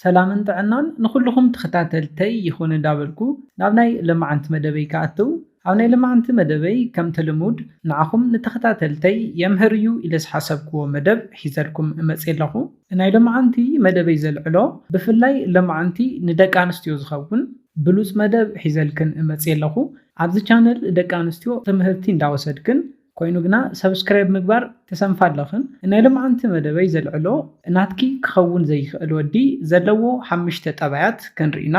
ሰላምን ጥዕናን ንኹልኹም ተኸታተልተይ ይኹን እንዳበልኩ ናብ ናይ ለማዓንቲ መደበይ ክኣትው። ኣብ ናይ ለማዓንቲ መደበይ ከምቲ ልሙድ ንዓኹም ንተኸታተልተይ የምህር እዩ ኢለ ዝሓሰብክዎ መደብ ሒዘልኩም እመጽእ ኣለኹ። ናይ ለማዓንቲ መደበይ ዘልዕሎ ብፍላይ ለማዓንቲ ንደቂ ኣንስትዮ ዝኸውን ብሉጽ መደብ ሒዘልክን እመጽእ ኣለኹ። ኣብዚ ቻነል ደቂ ኣንስትዮ ትምህርቲ እንዳወሰድክን ኮይኑ ግና ሰብስክራይብ ምግባር ትሰንፋ ኣለኽን። ናይ ለማዓንቲ መደበይ ዘልዕሎ ናትኪ ክኸውን ዘይኽእል ወዲ ዘለዎ ሓሙሽተ ጠባያት ክንርኢና።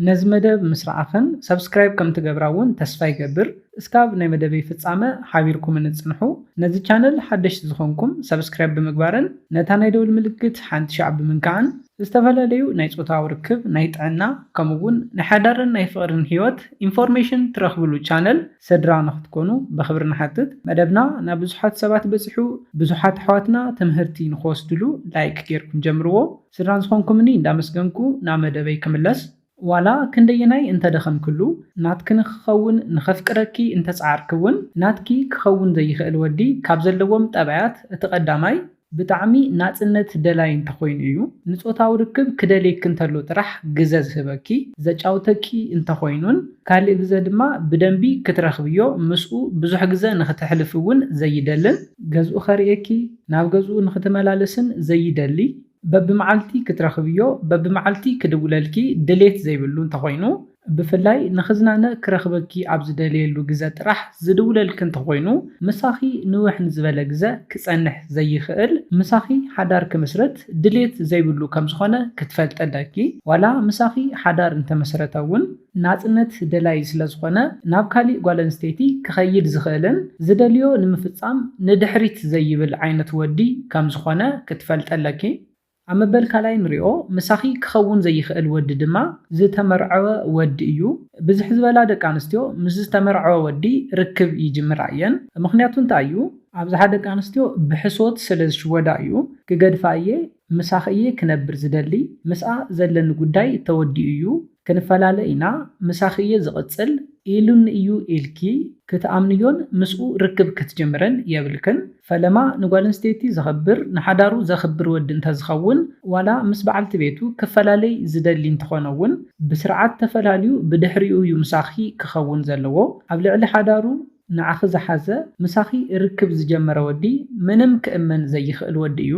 ነዚ መደብ ምስ ረኣኽን ሰብስክራይብ ከም ትገብራ እውን ተስፋ ይገብር። እስካብ ናይ መደበይ ፍጻመ ሓቢርኩምኒ ጽንሑ። ነዚ ቻነል ሓደሽቲ ዝኾንኩም ሰብስክራይብ ብምግባርን ነታ ናይ ደውል ምልክት ሓንቲ ሻዕ ብምንካዕን ዝተፈላለዩ ናይ ጾታዊ ርክብ፣ ናይ ጥዕና፣ ከምኡ እውን ናይ ሓዳርን ናይ ፍቕርን ህይወት ኢንፎርሜሽን ትረኽብሉ ቻነል ስድራ ንኽትኮኑ ብኽብሪ ንሓትት። መደብና ናብ ብዙሓት ሰባት በጺሑ፣ ብዙሓት ኣሕዋትና ትምህርቲ ንኽወስድሉ ላይክ ጌርኩም ጀምርዎ። ስድራ ዝኾንኩምኒ እንዳመስገንኩ ናብ መደበይ ክምለስ። ዋላ ክንደየናይ እንተደኸምክሉ፣ ናትኪ ንኽኸውን ንኸፍቅረኪ እንተጸዓርኪ እውን፣ ናትኪ ክኸውን ዘይኽእል ወዲ ካብ ዘለዎም ጠባያት እቲ ቀዳማይ ብጣዕሚ ናጽነት ደላይ እንተኾይኑ እዩ። ንጾታዊ ርክብ ክደልየኪ እንተሎ ጥራሕ ግዘ ዝህበኪ፣ ዘጫውተኪ እንተኾይኑን ካልእ ግዘ ድማ ብደንቢ ክትረኽብዮ ምስኡ ብዙሕ ግዘ ንኽተሕልፊ እውን ዘይደልን፣ ገዝኡ ከርእየኪ ናብ ገዝኡ ንኽትመላለስን ዘይደሊ፣ በብመዓልቲ ክትረኽብዮ በብመዓልቲ ክድውለልኪ ድሌት ዘይብሉ እንተኾይኑ፣ ብፍላይ ንኽዝናነ ክረኽበኪ ኣብ ዝደልየሉ ግዘ ጥራሕ ዝድውለልኪ እንተኾይኑ፣ ምሳኺ ንውሕ ንዝበለ ግዘ ክጸንሕ ዘይኽእል፣ ምሳኺ ሓዳር ክምስርት ድሌት ዘይብሉ ከምዝኾነ ክትፈልጢ ኣለኪ። ዋላ ምሳኺ ሓዳር እንተመስረተ እውን ናጽነት ደላይ ስለዝኾነ ናብ ካሊእ ጓል ኣንስተይቲ ክኸይድ ዝኽእልን ዝደልዮ ንምፍጻም ንድሕሪት ዘይብል ዓይነት ወዲ ከምዝኾነ ክትፈልጢ ኣለኪ። ኣብ መበል ካልኣይ ንሪኦ ምሳኺ ክኸውን ዘይኽእል ወዲ ድማ ዝተመርዐወ ወዲ እዩ። ብዝሕ ዝበላ ደቂ ኣንስትዮ ምስ ዝተመርዐወ ወዲ ርክብ ይጅምራ እየን። ምኽንያቱ እንታይ እዩ? ኣብዝሓ ደቂ ኣንስትዮ ብሕሶት ስለ ዝሽወዳ እዩ። ክገድፋ እየ፣ ምሳኺ እየ ክነብር ዝደሊ፣ ምስኣ ዘለኒ ጉዳይ ተወዲኡ እዩ፣ ክንፈላለ ኢና፣ ምሳኺ እየ ዝቕጽል ኢሉኒ እዩ ኢልኪ ክትኣምንዮን ምስኡ ርክብ ክትጅምርን የብልክን። ፈለማ ንጓል ኣንስተይቲ ዘኽብር፣ ንሓዳሩ ዘኽብር ወዲ እንተዝኸውን፣ ዋላ ምስ በዓልቲ ቤቱ ክፈላለይ ዝደሊ እንተኾነ እውን፣ ብስርዓት ተፈላልዩ ብድሕሪኡ እዩ ምሳኺ ክኸውን ዘለዎ። ኣብ ልዕሊ ሓዳሩ ንዓኺ ዝሓዘ፣ ምሳኺ ርክብ ዝጀመረ ወዲ ምንም ክእመን ዘይኽእል ወዲ እዩ።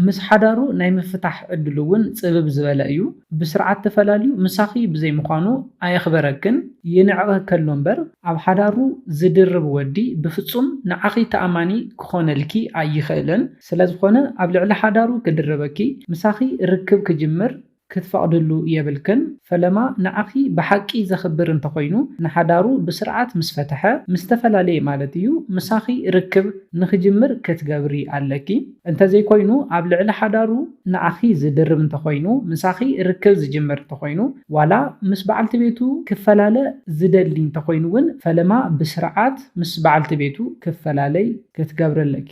ምስ ሓዳሩ ናይ ምፍታሕ ዕድሉ እውን ጽብብ ዝበለ እዩ። ብስርዓት ተፈላልዩ ምሳኺ ብዘይምዃኑ ኣየኽበረክን፣ ይንዕቐኪ ኣሎ እምበር፣ ኣብ ሓዳሩ ዝድርብ ወዲ ብፍጹም ንዓኺ ተኣማኒ ክኾነልኪ ኣይኽእልን። ስለዝኾነ ኣብ ልዕሊ ሓዳሩ ክድርበኪ፣ ምሳኺ ርክብ ክጅምር ክትፈቕድሉ የብልክን። ፈለማ ንዓኺ ብሓቂ ዘኽብር እንተኾይኑ፣ ንሓዳሩ ብስርዓት ምስ ፈትሐ፣ ምስ ተፈላለየ ማለት እዩ፣ ምሳኺ ርክብ ንኽጅምር ክትገብሪ ኣለኪ። እንተዘይኮይኑ፣ ኣብ ልዕሊ ሓዳሩ ንዓኺ ዝድርብ እንተኾይኑ፣ ምሳኺ ርክብ ዝጅምር እንተኾይኑ፣ ዋላ ምስ በዓልቲ ቤቱ ክፈላለ ዝደሊ እንተኾይኑ እውን፣ ፈለማ ብስርዓት ምስ በዓልቲ ቤቱ ክፈላለይ ክትገብሪ ኣለኪ።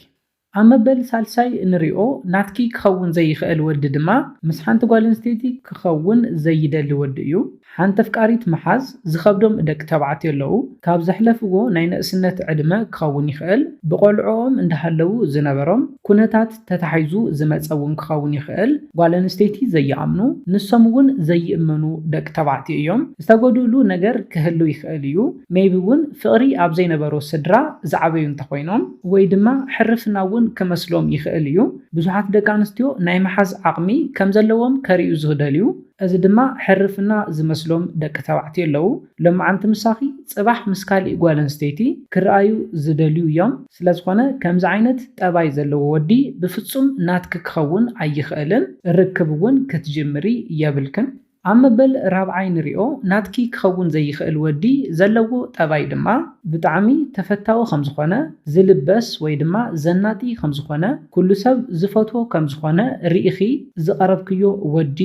ኣብ መበል ሳልሳይ እንሪኦ ናትኪ ክኸውን ዘይኽእል ወዲ ድማ ምስ ሓንቲ ጓል ኣንስተይቲ ክኸውን ዘይደሊ ወዲ እዩ። ሓንቲ ኣፍቃሪት ምሓዝ ዝኸብዶም ደቂ ተባዕትዮ ኣለዉ። ካብ ዘሕለፍዎ ናይ ንእስነት ዕድመ ክኸውን ይኽእል፣ ብቆልዕኦም እንዳሃለዉ ዝነበሮም ኩነታት ተታሒዙ ዝመጸ እውን ክኸውን ይኽእል። ጓል ኣንስተይቲ ዘይኣምኑ፣ ንሶም እውን ዘይእመኑ ደቂ ተባዕትዮ እዮም። ዝተጎድእሉ ነገር ክህሉ ይኽእል እዩ። ሜይቢ እውን ፍቕሪ ኣብ ዘይነበሮ ስድራ ዝዓበዩ እንተኾይኖም፣ ወይ ድማ ሕርፍና እውን ክመስሎም ይኽእል እዩ። ብዙሓት ደቂ ኣንስትዮ ናይ ምሓዝ ዓቕሚ ከም ዘለዎም ከርእዩ ዝደልዩ፣ እዚ ድማ ሕርፍና ዝመስሎም ደቂ ተባዕትዮ ኣለዉ። ሎማዓንቲ ምሳኺ ጽባሕ ምስ ካሊእ ጓል ኣንስተይቲ ክረኣዩ ዝደልዩ እዮም። ስለዝኾነ ከምዚ ዓይነት ጠባይ ዘለዎ ወዲ ብፍጹም ናትኪ ክኸውን ኣይኽእልን፣ ርክብ እውን ክትጅምሪ የብልክን። ኣብ መበል ራብዓይ ንሪኦ ናትኪ ክኸውን ዘይኽእል ወዲ ዘለዎ ጠባይ ድማ ብጣዕሚ ተፈታዊ ከምዝኾነ፣ ዝልበስ ወይ ድማ ዘናጢ ከምዝኾነ፣ ኩሉ ሰብ ዝፈትዎ ከምዝኾነ ርኢኺ ዝቐረብክዮ ወዲ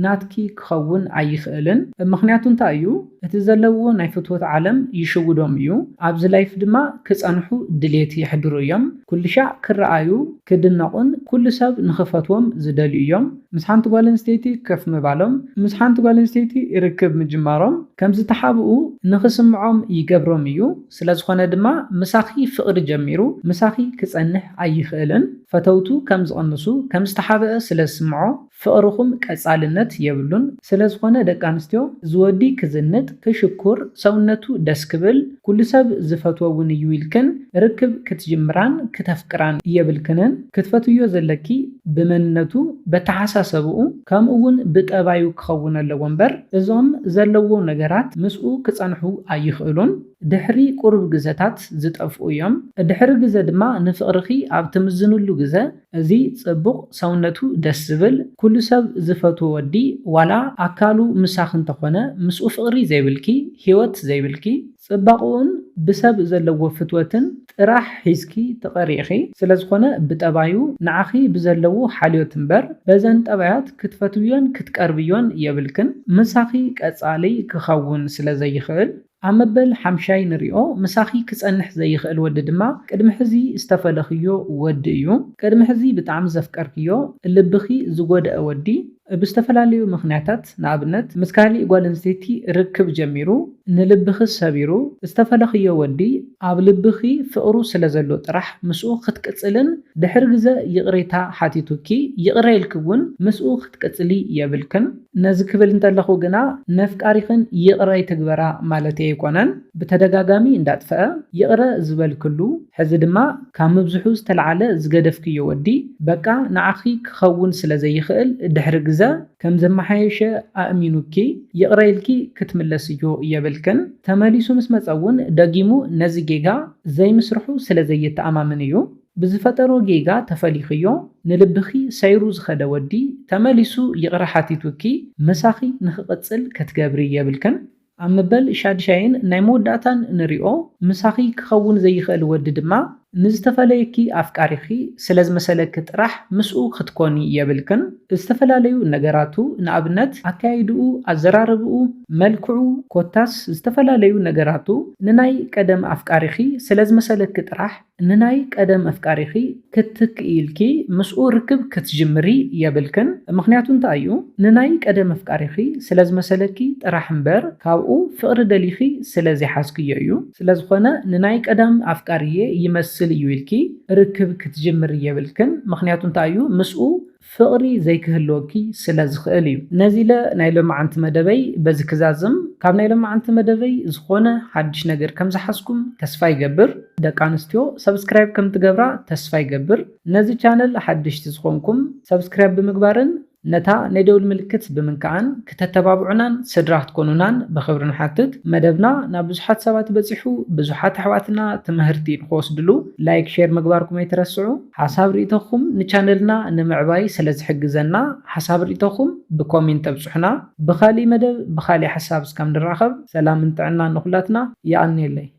ናትኪ ክኸውን ኣይኽእልን። ምኽንያቱ እንታይ እዩ? እቲ ዘለዎ ናይ ፍትወት ዓለም ይሽውዶም እዩ። ኣብዚ ላይፍ ድማ ክጸንሑ ድሌት የሕድሩ እዮም። ኩሉ ሻዕ ክረኣዩ፣ ክድነቑን ኩሉ ሰብ ንኽፈትዎም ዝደልዩ እዮም። ምስ ሓንቲ ጓል ኣንስተይቲ ከፍ ምባሎም፣ ምስ ሓንቲ ጓል ኣንስተይቲ ርክብ ምጅማሮም ከም ዝተሓብኡ ንኽስምዖም ይገብሮም እዩ። ስለዝኾነ ድማ ምሳኺ ፍቕሪ ጀሚሩ ምሳኺ ክጸንሕ ኣይኽእልን። ፈተውቱ ከም ዝቐንሱ ከም ዝተሓበአ ስለ ዝስምዖ ፍቕርኹም ቀጻልነት የብሉን። ስለ ዝኾነ ደቂ ኣንስትዮ እዚ ወዲ ክዝንጥ፣ ክሽኩር፣ ሰውነቱ ደስ ክብል፣ ኩሉ ሰብ ዝፈትዎ እውን እዩ ኢልክን ርክብ ክትጅምራን ክተፍቅራን የብልክንን። ክትፈትውዮ ዘለኪ ብመንነቱ፣ በተሓሳሰብኡ፣ ከምኡ እውን ብጠባዩ ክኸውን ኣለዎ እምበር እዞም ዘለዎ ነገራት ምስኡ ክጸንሑ ኣይኽእሉን። ድሕሪ ቁሩብ ግዘታት ዝጠፍኡ እዮም። ድሕሪ ግዘ ድማ ንፍቕርኺ ኣብ ትምዝንሉ ግዘ እዚ ጽቡቕ ሰውነቱ ደስ ዝብል ኩሉ ሰብ ዝፈትዎ ወዲ ዋላ ኣካሉ ምሳኺ እንተኾነ ምስኡ ፍቕሪ ዘይብልኪ፣ ህይወት ዘይብልኪ፣ ጽባቕኡን ብሰብ ዘለዎ ፍትወትን ጥራሕ ሒዝኪ ትቐሪ ኢኺ። ስለ ዝኾነ ብጠባዩ ንዓኺ ብዘለዎ ሓልዮት እምበር በዘን ጠባያት ክትፈትውዮን ክትቀርብዮን የብልክን። ምሳኺ ቀጻሊ ክኸውን ስለ ዘይኽእል ኣብ መበል ሓምሻይ ንሪኦ ምሳኺ ክጸንሕ ዘይኽእል ወዲ ድማ ቅድሚ ሕዚ ዝተፈለኽዮ ወዲ እዩ። ቅድሚ ሕዚ ብጣዕሚ ዘፍቀርክዮ ልብኺ ዝጎደአ ወዲ ብዝተፈላለዩ ምኽንያታት ንኣብነት ምስ ካሊእ ጓል ኣንስተይቲ ርክብ ጀሚሩ ንልብኺ ሰቢሩ ዝተፈለኽዮ ወዲ ኣብ ልብኺ ፍቕሩ ስለ ዘሎ ጥራሕ ምስኡ ክትቅጽልን ድሕሪ ግዘ ይቕሬታ ሓቲቱኪ ይቕረ ኢልኪ እውን ምስኡ ክትቅጽሊ የብልክን። ነዚ ክብል እንተለኹ ግና ነፍቃሪኽን ይቕረ ኣይትግበራ ማለተይ ኣይኮነን። ብተደጋጋሚ እንዳጥፈአ ይቕረ ዝበልክሉ፣ ሕዚ ድማ ካብ ምብዝሑ ዝተለዓለ ዝገደፍክዮ ወዲ በቃ ንዓኺ ክኸውን ስለ ዘይኽእል ድሕሪ ግዘ ከም ዘመሓየሸ ኣእሚኑኪ ይቕረ ኢልኪ ክትምለስዮ የብልክን። ተመሊሱ ምስ መጸ እውን ደጊሙ ነዚ ጌጋ ዘይምስርሑ ስለ ዘየተኣማምን እዩ። ብዝፈጠሮ ጌጋ ተፈሊኽዮ ንልብኺ ሰይሩ ዝኸደ ወዲ ተመሊሱ ይቕረ ሓቲቱኪ ምሳኺ ንኽቕጽል ክትገብሪ የብልክን። ኣብ መበል ሻድሻይን ናይ መወዳእታን ንሪኦ ምሳኺ ክኸውን ዘይኽእል ወዲ ድማ ንዝተፈለየኪ ኣፍቃሪኺ ስለ ዝመሰለኪ ጥራሕ ምስኡ ክትኮኒ የብልክን። ዝተፈላለዩ ነገራቱ ንኣብነት ኣካያይድኡ፣ ኣዘራርብኡ፣ መልክዑ ኮታስ ዝተፈላለዩ ነገራቱ ንናይ ቀደም ኣፍቃሪኺ ስለ ዝመሰለኪ ጥራሕ ንናይ ቀደም ኣፍቃሪኺ ክትክኢ ኢልኪ ምስኡ ርክብ ክትጅምሪ የብልክን። ምኽንያቱ እንታይ እዩ? ንናይ ቀደም ኣፍቃሪኺ ስለ ዝመሰለኪ ጥራሕ እምበር ካብኡ ፍቕሪ ደሊኺ ስለ ዘይሓዝክዮ እዩ። ስለ ዝኾነ ንናይ ቀደም ኣፍቃሪየ ይመስል እዩ ኢልኪ ርክብ ክትጅምሪ የብልክን። ምኽንያቱ እንታይ እዩ? ምስኡ ፍቕሪ ዘይክህልወኪ ስለ ዝኽእል እዩ። ነዚ ኢለ ናይ ሎማዓንቲ መደበይ በዚ ክዛዝም። ካብ ናይ ሎማዓንቲ መደበይ ዝኾነ ሓድሽ ነገር ከም ዝሓዝኩም ተስፋ ይገብር። ደቂ ኣንስትዮ ሰብስክራይብ ከም ትገብራ ተስፋ ይገብር። ነዚ ቻነል ሓድሽቲ ዝኾንኩም ሰብስክራይብ ብምግባርን ነታ ናይ ደውል ምልክት ብምንካኣን ክተተባብዑናን ስድራ ክትኮኑናን ብኽብሪ ንሓትት። መደብና ናብ ብዙሓት ሰባት በጺሑ ብዙሓት ኣሕዋትና ትምህርቲ ንኽወስድሉ ላይክ ሼር ምግባርኩም ኣይትረስዑ። ሓሳብ ርእይቶኹም ንቻነልና ንምዕባይ ስለ ዝሕግዘና ሓሳብ ርእይቶኹም ብኮሜንት ተብጽሑና። ብኻሊእ መደብ ብኻሊእ ሓሳብ እስካብ ንራኸብ ሰላምን ጥዕናን ንኹላትና። የቐንየለይ።